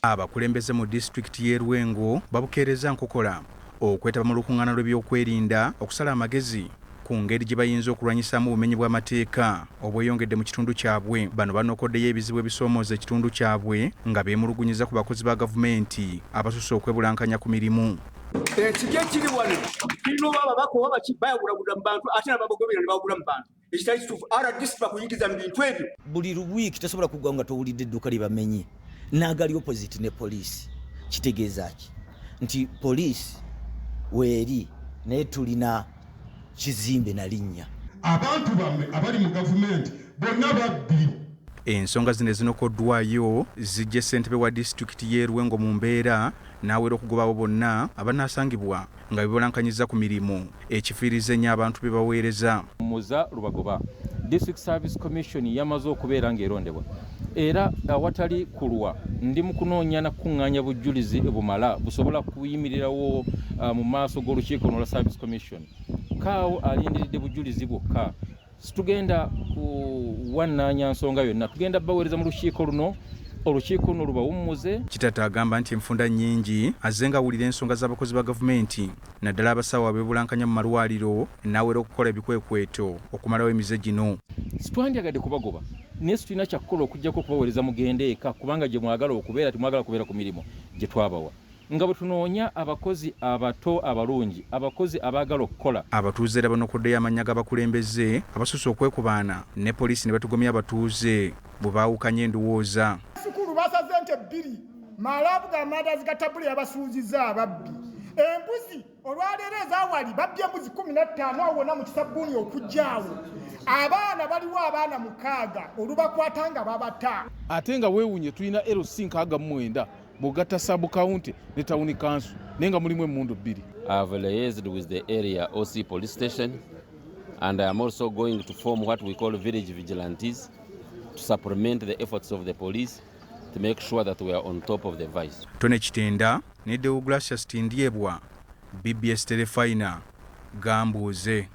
Abakulembeze mu disitulikiti y'e Lwengo babukeerezza nkokola okwetaba mu lukungaana lw'ebyokwerinda okusala amagezi ku ngeri gye bayinza okulwanyisaamu obumenyi bw'amateeka obweyongedde mu kitundu kyabwe. Bano banokoddeyo ebizibu ebisoomooza ekitundu kyabwe nga beemulugunyiza ku bakozi ba gavumenti abasusse okwebulankanya ku mirimu. Ekibi ekiri wano kirina oba ababaka oba baki bayagulagula mu bantu ate nababagobera ne bagula mu bantu ekitali kituufu. RDC bakuyingiza mu bintu ebyo. Buli wiiki tosobola kuggwawo nga towulidde edduuka lye bamenye n'agali opposite ne poliisi. Kitegeeza ki nti poliisi weeri naye tulina kizimbe na linnya. Abantu bammwe abali mu gavumenti bonna babbi. Ensonga zino ezinokoddwayo zijje ssentebe wa disitulikiti y'e Lwengo mu mbeera n'awera okugoba abo bonna abanaasangibwa nga bebulankanyizza ku mirimu ekifiiriza ennyo abantu be baweereza. Muza Lubagoba. District Service Commission yamaze okubeera ng'erondebwa era awatali kulwa ndi mu kunoonya na kukuŋŋaanya bujjulizi bumala busobola kuyimirirawo mu maaso g'olukiiko luno lwa Service Commission. Kaawo alindiridde bujulizi bwokka. Situgenda kuwannaanya nsonga yonna, tugenda baweereza mu lukiiko luno, olukiiko luno lubawummuze. Kitatta agamba nti enfunda nnyingi azze ng'awulira ensonga z'abakozi ba gavumenti naddala abasawo abeebulankanya mu malwaliro n'awera okukola ebikwekweto okumalawo emize gino. Sitwandyagadde kubagoba naye situlina kyakukola okuggyako okubaweereza mugende eka kubanga gye mwagala okubeera temwagala kubeera ku mirimu gye twabawa nga bwe tunoonya abakozi abato abalungi, abakozi abaagala okukola. Abatuuze era banokoddeyo amannya g'abakulembeze abasusse okwekubaana ne poliisi ne batugomya abatuuze bwe baawukanya endowooza. Sukulu basaze ente bbiri Malaavu g'amandazi ga tabula yabasuuzizza ababbi embuzi olwaleero ezawali babbye embuzi 15 awo wonna mu kisabbuuni okujja awo abaana baliwo abaana 6 olubakwata nga babata. Ate nga weewuunye tulina LC 69 bw'ogatta sub county ne town council naye nga mulimu emmundu bbiri. I have liaised with the area OC police station and I am also going to form what we call village vigilantes to supplement the efforts of the police to make sure that we are on top of the vice. Tony Kitenda ne Deogratias Tindyebwa, BBS Terefayina, Gambuuze.